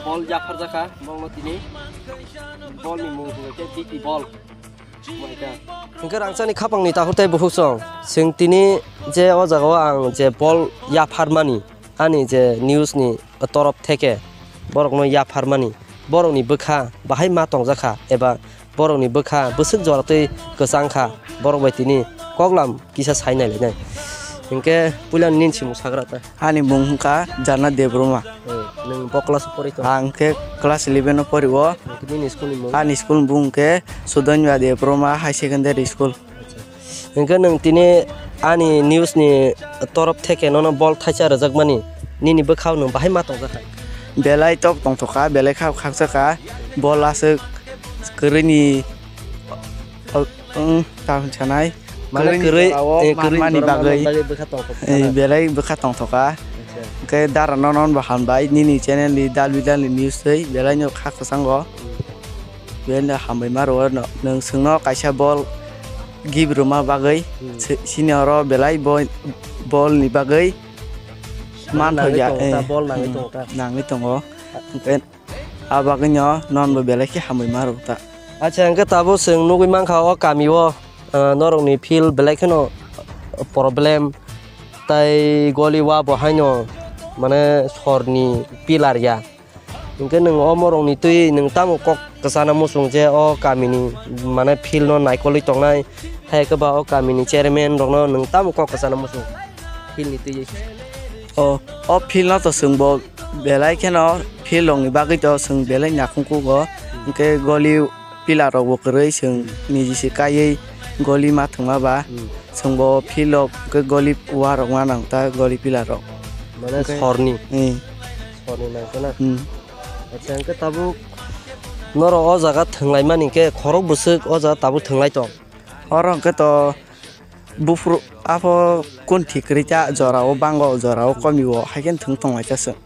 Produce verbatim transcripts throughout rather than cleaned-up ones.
Bol yapharjakha, bol no tini. Bol ni mung hwnkhe D P bol. Hwnkhe rangchakni khapangni takhuk tei bukhuk song. Chwng tini je o jagao ang je bol yapharmani, ani je news ni torof theke borokno yapharmani, borokni bwkha bahai ma tongjakha eba borokni bwkha bwswk jora twi kwchang kha, borok bai tini koklam kisa sai nai lainai. Hinkhe puila nini simung sagra ta. Ani mung wngkha Jana Debbarma. Eh, nwng bo class o pori tong? Ang khe class eleven o pori o. Nini school ni mung? Ani school ni mung khe Sudonya Debbarma High Secondary School. Acha. Hinkhe nwng tini ani news ni torof theke nono bol thaisa rwjakmani, nini bwkhao nwng bahai ma tongjakha? Belai tok tongthokha, belai kha khakchakha, bol aswk kwrwini, o, wng, ta hwn sanai. Mane kwrwini kwrwi, jorao eh, kwrwini manmani jorao bagwi, manmani bagwi bwkha tongthokha eh, na? Belai bwkha tongthokha. Acha. Hinkhe dara nono bo hambai, nini channel ni dalwi dalwi news twi belai no kha kwchango. Hmm. Belai no hambai ma rwo no, nwng chwngno kaisa bol gift rwma bagwi, hmm, si-, sini oro belai bo-, bol ni bagwi. Mane man nangwi thokya, tongo ta, eh, bol nangwi hmm, tongo ta. Nangwi tongo. Hinkhe a bagwino non bo belai khe hambai ma rwo ta. Acha, hinkhe tabuk chwng nugwi mankha o kami o, ah, norokni field belai kheno problem, tai goli wa bo haino mane sorni pillar ya. Hinkhe nwng o morokni twi nwng tamo kok kwchana muchung je o kamini mane field no naikolwi tongnai, hai khe ba o kamini chairman rokno nwng tamo kok kwchana muchung field ni twi? O, o field no to chwng bo belai kheno field rokni bagwi to chwng belai nakhung kugo, hinkhe goli pillar rok bo kwrwi, chwng niji se kaiwi goli ma thwngma ba. Hmm. Chwng bo field rok khe goli wa rok ma nang ta, goli pillar rok. Mane hinkhe sorni? Hmm. Sorni nang ta na? Hmm. Acha, hinkhe tabuk norok o jaga thwnglai mani khe khorok bwswk o jaga tabuk thwnglai tong? Oro hinkhe to Buphuru apo kun thik kwrwi ta, jorao bango, jorao komio, hai khe thwng tong lai ta chwng.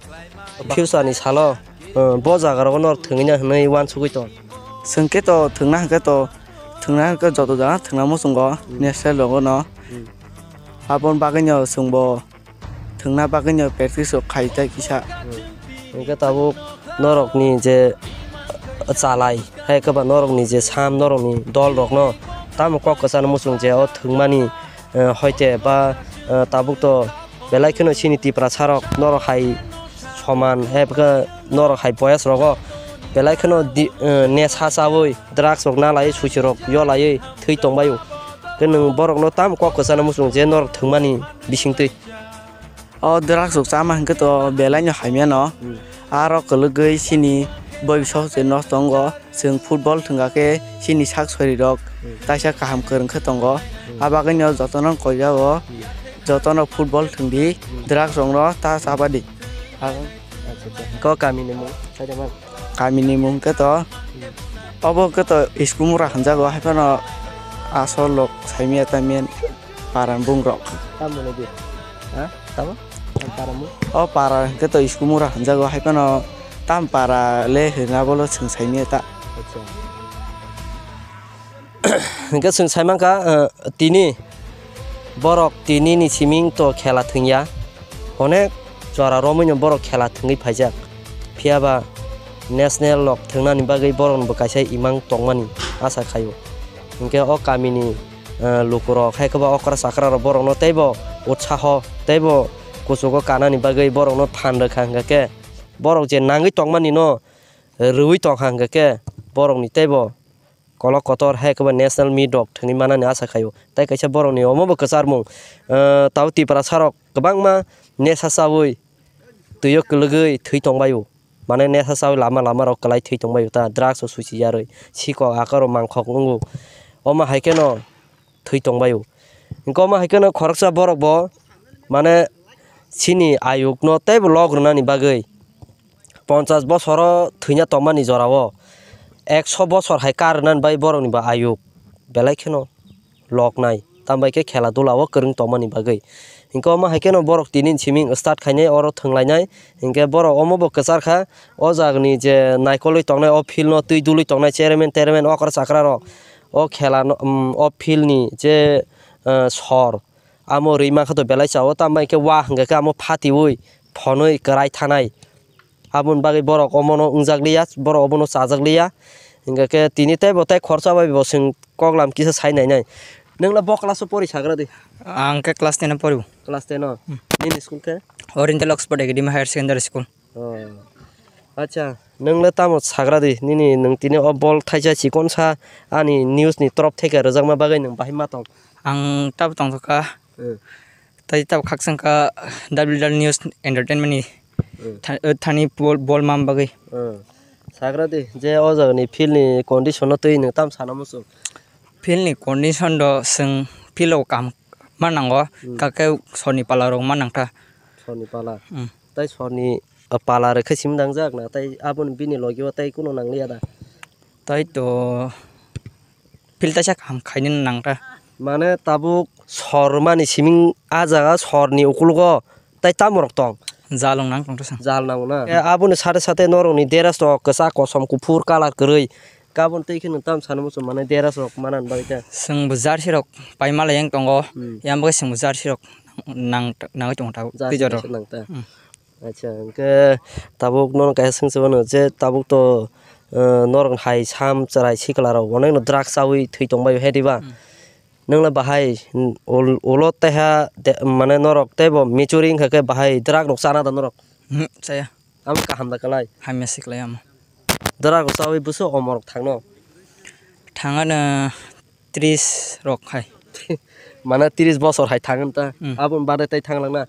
Future ni salo, uh, bo jaga rogo norok thwngwi na hwnwi uansugwi tong? Chwng khe to thwngna hwnkhe to, thwngna hwnkhe joto jaga thwngna muchungo, hmm, national rogo no. Hmm. Aboni bagwi no chwng bo thwngna bagwino practice rok khai tai kisa. Hmm. Hinkhe tabuk norokni je chalai, hai khe ba norokni je sam, norokni dol rokno tamo kok kwchana muchung je o thwngmani, eh, hoite ba, eh, tabuk to belai kheno chini Tiprasa rok norok hai soman, hai khe norok hai boyas rogo belai kheno di-, eh, nesa chawi, drugs rok nalai, suichi rok yolaiwi thwi tongbaio. Khe nwng borokno tamo kok kwchana muchung je norok thwngmani bisingtwi? O drugs rok chama hwnkhe to belai no hamya no. Hmm. Aro kwlwgwi chini bwbisa se nosto wngo. Chwng football thwngkha khe chini sak sori rok, hmm, taisa kaham kwrwng khe tongo. Hmm. A bagwi no jotono koijago. Hmm. Jotono football thwngdi, hmm, drugs rok no ta chabadi. Acha, acha. Ko kamini mung, sai da man. Kamini mung khe to, hmm, obo khe to Iskumura hwnjago, hai phano asol lok saimaya ta men paran bungrok. Tamo ni di? Ha? Tamo? Ang para mung? O para hwnkhe to Iskumura hwnjago, hai phano tam para le hwnna bolo chwng saimaya ta. Acha. Hinkhe chwng saimankha, eh, tini borok tini ni siming to khela thwngya, onek jora romwi no borok khela thwngwi phaijak, phiyaba national rok thwngnani bagwi borok no bo kaisa imang tongmani asa khaio. Hinkhe o kamini, eh, lukurok hai khe ba okra chakra rok borok no teibo utsaho teibo kuchugo kanani bagwi borok no phan rwkha, hinkhe borok je nangwi tongmani no rwui tongkha, hinkhe borok ni teibo kolok kotor hai khe ba national meet rok thwngwi manani asa khaio. Tai kaisa borokni omo bo kwcharmung, ah, tabo Tiprasa rok kwbangma nesa chawi twio kwlwgwi thwi tongbaio. Mane nesa chawi lama lama rok kwlai thwi tongbaio ta, drugs o suichi yarwi, sikok akaro mangkhok wngo. Omo hai kheno thwi tongbaio. Hinkhe omo hai kheno khoroksa borok bo mane chini ayuk no teibo lok rwnani bagwi ponchas bosoro thwina tongmani jorao ekso bosor hai kar rwnani bai borokni bo ayuk belai kheno loknai, tambai khe khela dula o kwrwng tongmani bagwi. Hinkhe omo hai kheno borok tini ni siming start khainai, oro thwnglainai. Hinkhe borok omo bo kwchar kha, o jagani je naikolwi tongnai, o field no twi dului tongnai chairman terman okra chakra rok, o khela no, um, o field ni je, uh, sor, amo rwi mankha to belai cha o, tambai khe wa hwnkhe khe amo phatiwi phonwi kwrai thanai. Aboni bagwi borok omono wngjakliya, borok obono chajakliya. Hingkha khe tini teibo tei khorsa bai bo chwng koklam kisa sai nainai. Nwngla bo class o pori sagra di? Ang khe class ten o pori. Class ten o? Hmm. Nini school khe? Oriental Oxford Academy Higher Secondary School. Oh. Acha, nwng le tamo sagra di, nini nwng tini o bol thaisa chikon sa ani news ni torop theke rwjakma bagwi nwng bahai ma tong? Ang tabo tongthokha. Hmm. Tai tabo khakchangkha W W News Entertainment ni Hmm. tha-, eh, thani bol, bol mam bagwi. Hmm. Sagra di, je o jaga ni field ni condition no twi nwng tam sana muchung? Field ni condition do chwng field o kaham ma nango, Hmm. kakhe sorni pala rok ma nangkha. Sorni pala. Hmm. Tai sorni, uh, pala rwkhe simi nangjak na, tai aboni bini logi o tai kuno nangliya da? Tai to field taisa kaham khainani nangkha. Mane tabuk sor mani siming a jaga sorni ukulugo tai tamo rok tong? Jal wng nang tongtha sang. Jal nango na? E, aboni sate sate norokni dress rok kwchak kosom kuphur colour kwrwi. Kabon tei kheno tam sana muchung mane dress rok manani bagwi ta. Chwng bo jersey rok pai malai yang tongo. Hmm. Yang bagwi chwng bo jersey rok nang, nangwi tongo tabuk. Jersey twi jorok. Kaisa nang ta. Hmm. Acha, hwnkhe tabuk nono kaisa swngchuk mano je tabuk to, eh, norok hai sam chwrai sikla rok onek no drugs chawi thwi tongbai he diba? Hmm. Nwng le bahai, mm, ul-, ulo taiha de, mane norok teibo mature wngkha khe bahai drug rok chana da norok? Mhm, chaya. Amo kaham da kwlai? Hamya se kwlai amo. Drug rok chawi bwswk omor rok thangno? Thangano tris rok hai. Mane tris bosor hai thangwno ta? Hmm. Aboni bade tai thanglang na?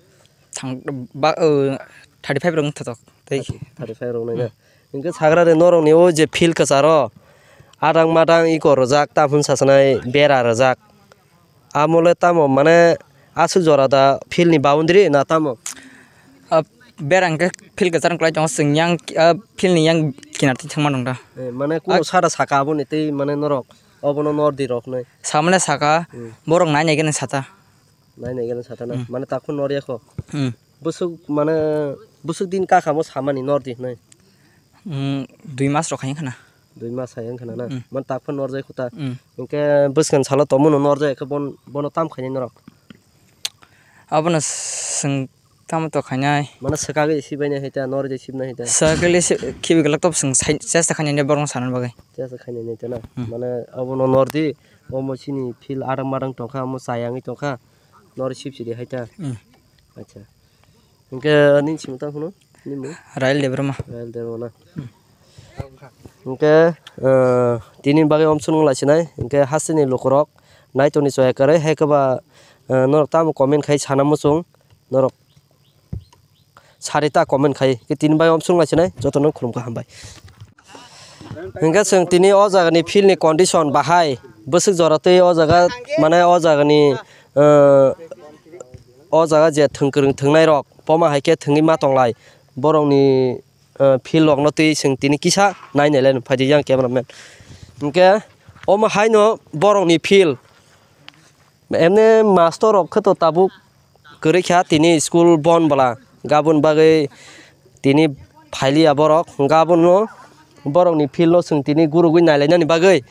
Thang, ba, o, thirty five rok wngthotok. Tei thirty five rok nai na? Hmm. Hingke sagra de norok ni o je field kwcharo adang madang iko rwjak, tamhwn sasanai bera rwjak. Amo le tamo mane aswk jora da field ni boundary na tamo? Ah, bera hwnkhe field kwchar wng kwlai tongo, chwng yang, ah, field ni yang kinar twi thangma nung da. Eh, mane kuno sara saka aboni tei mane norok obono nor di rok nai. Samane saka, Hmm. borok nai nai gani sata. Nai nai gani sata na. Hmm. Mane takhuk nor ya kho. Hmm. Bwswk mane bwswk din kakhamo samani nor di hwnwi. Hmm, dui mas rok hai wngkha na. Dui mas hai wngkha na na. Hmm. Mane takhuk nor jai kho ta. Hmm. Hwnkhe bwskang salo tongmano nor jai khe bon-, bono tam khainai norok. Abono s-, swng tamo to khainai. Mane swkagwi sibainai hai ta, nor jai sibnai hai ta. Swkagwi si-, khibi glak to swng sai, chesta khainai borokno sana bagwi. Chesta khainai nai ta na. Hmm. Mane abono nor di, omo chini field adang madang tongkha, omo chayangwi tongkha. Nor sip sidi hai ta. Hmm. Acha. Hingke nini simi tang hunu? Nini mung? Rail Debbarma. Rail Debbarma na. Hmm. Hingke, eh, tini bagwi omsong lai sinai. Hingke hasteni lukurok naitoni chwya kwrwi hai khe ba, eh, norok tamo comment khai sana muchung. Norok sari ta comment khai. Hingke tini bagwi omsong lai sinai. Jotono khulumkha hambai. Hingke chwng tini o jagani field ni condition bahai, bwswk jora twi o jaga, mane o jagani, eh, o jaga je thwng kwrwng thwngnai rok, boma hai khe thwngwi ma tonglai, borokni, eh, field rokno twi chwng tini kisa nai nai lai phai di yang camera man. Hingke omo hai no borokni field, emne master rok khe to tabuk kwrwi kha, tini school bon bwla, gabon bagwi tini phailiya borok, gabono borokni field no chwng tini gurugwi nailainani bagwi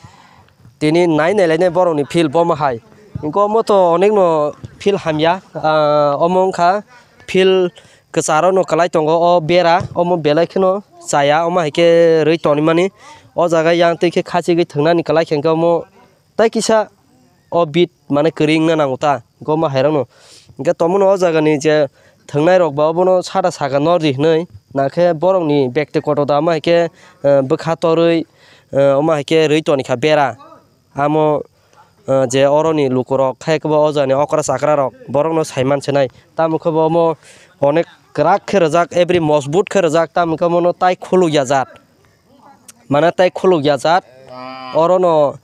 tini nai nailainai borokni field bomo hai. Hingke omo to onekno field hamya, ah, omo wngkha field kwcharo no kwlai tongo o bera, omo belai kheno chaya, omo hai khe rwi tonimani. O jaga yang twi khe khachigwi thwngnani kwlai khe hingke omo tai kisa o bit mane kwrwi wngna nango ta, hingke omo hairokno. Hingke tongmano o jagani je thwngnai rok ba obono sada saka nor di hwnwi, nakhe borokni bekti koto da, omo hai khe, eh, bwkha torwi, eh, omo hai khe rwi toni kha bera. Amo, eh, je oroni lukurok, khe kebo o jagani okra chakra rok, borokno sai man sinai. Tamo khe bo omo onek kwrak khe rwjak, every mojbut khe rwjak, tamo khe omono tai khuluk ya jat. Mane tai khuluk ya jat. Orono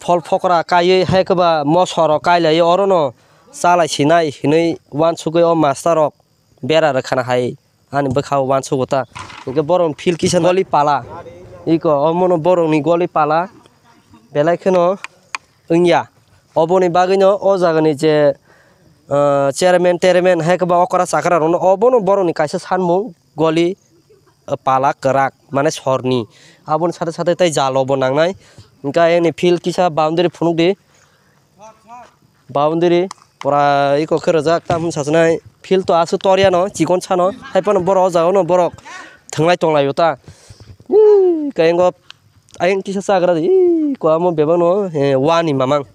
phol phokra kaiwi hai khe ba mosoro kailaiwi orono chalai sinai hinwi uansugwi o master rok bera rwkhana hai ani bwkha o uansugo ta. Hingke borokni field kisa goli pala. Iko omono borokni goli pala belai kheno wngya. Oboni bagwino o jagani je, ah, chairman, terman hai khe ba okra chakra rokno obono borokni kaisa sanmung goli, ah, pala kwrak mane sorni. Aboni sate sate tei jalo bo nangnai. Hingke ayangni field kisa boundary phunukdi. Boundary pura iko khe rwjak, tamo wngkha sachinai field to aswk tor yano, chikon sano, hai phano borok o jaga no borok thwnglai tonglaio ta. Ih, kayang go ayang kisa chagra di, ih, ko amo bebak no, eh, wani mamang.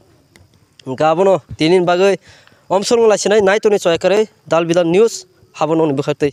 Hingke abono tini bagwi omsong lai sinai nai toni choi kare dal bidal news habo noni bwkhak twi.